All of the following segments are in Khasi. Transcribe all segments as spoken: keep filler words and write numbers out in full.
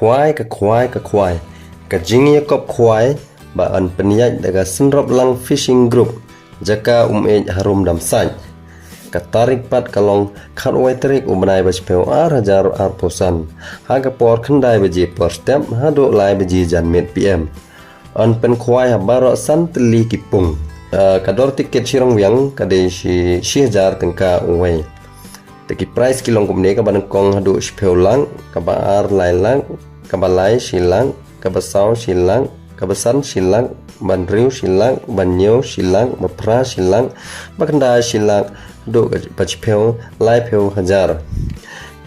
Khwai ka khwai ka khwai. Ka jingïakop khwai ba yn pynïaid da ka Synroplang Fishing Group, jaka Umieid, harum Damsait. Ka tarik pat ka long khatwei tarik u bnai ba shiphew ar hajar arphew san, ha ka por khyndai baje por step haduh lai baje janmiet P M. Yn pynkhwai ha baroh san tylli ki pung. Eh, ka dor tiket shi rong wiang ka dei shi, shi hajar tyngka uwei. Te ki prize ki long kumne: kaba nyngkong haduh shiphew lak, kaba ar lai lak, kaba lai shi lak, kaba saw shi lak, kaba san shi lak, ban riew shi lak, ban ñiew shi lak, ba phra shi lak, ba khyndai shi lak, haduh ba shiphew laiphew hajar.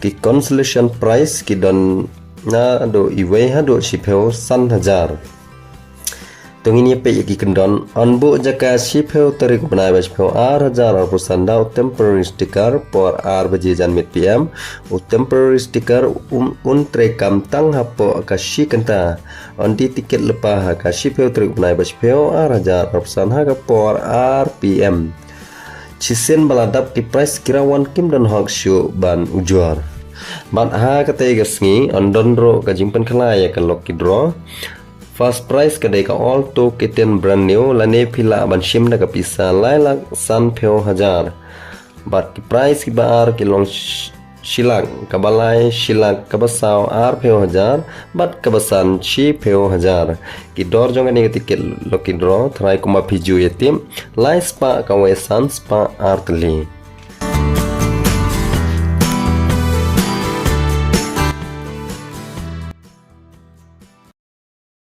Ki consolation prize ki don naduh iwei haduh shiphew san hajar. To ngin ïa peit ïa ki kyndon. Yn buh jaka shiphew tarik u bnai ba shiphew ar hajar arphew san da u temporary sticker por ar baje janmiet P M. U temporary sticker um, un treikam tang hapoh ka shi kynta. Yn die tiket lypa ha ka shiphew tarik u bnai ba shiphew ar hajar arphew san ha ka por ar P M. Shisien ba la dap ki prize ki rangwan kim don hok shuh ban ujor. Bad ha katei ka sngi yn don ruh ka jingpynkhlaiñ ïa ka lucky draw. First prize ka dei ka Alto K ten brand new, lane phi lah ban shim da ka pisa lai lak sanphew hajar. Bad ki prize kiba ar ki long sh-, shi lak, kaba lai shi lak, kaba saw arphew hajar, bad kaba san shiphew hajar. Ki dor jong kane ka tiket lucky draw, tharai kumba phi ju ïa tip, lai spah kawei san spah ar tylli.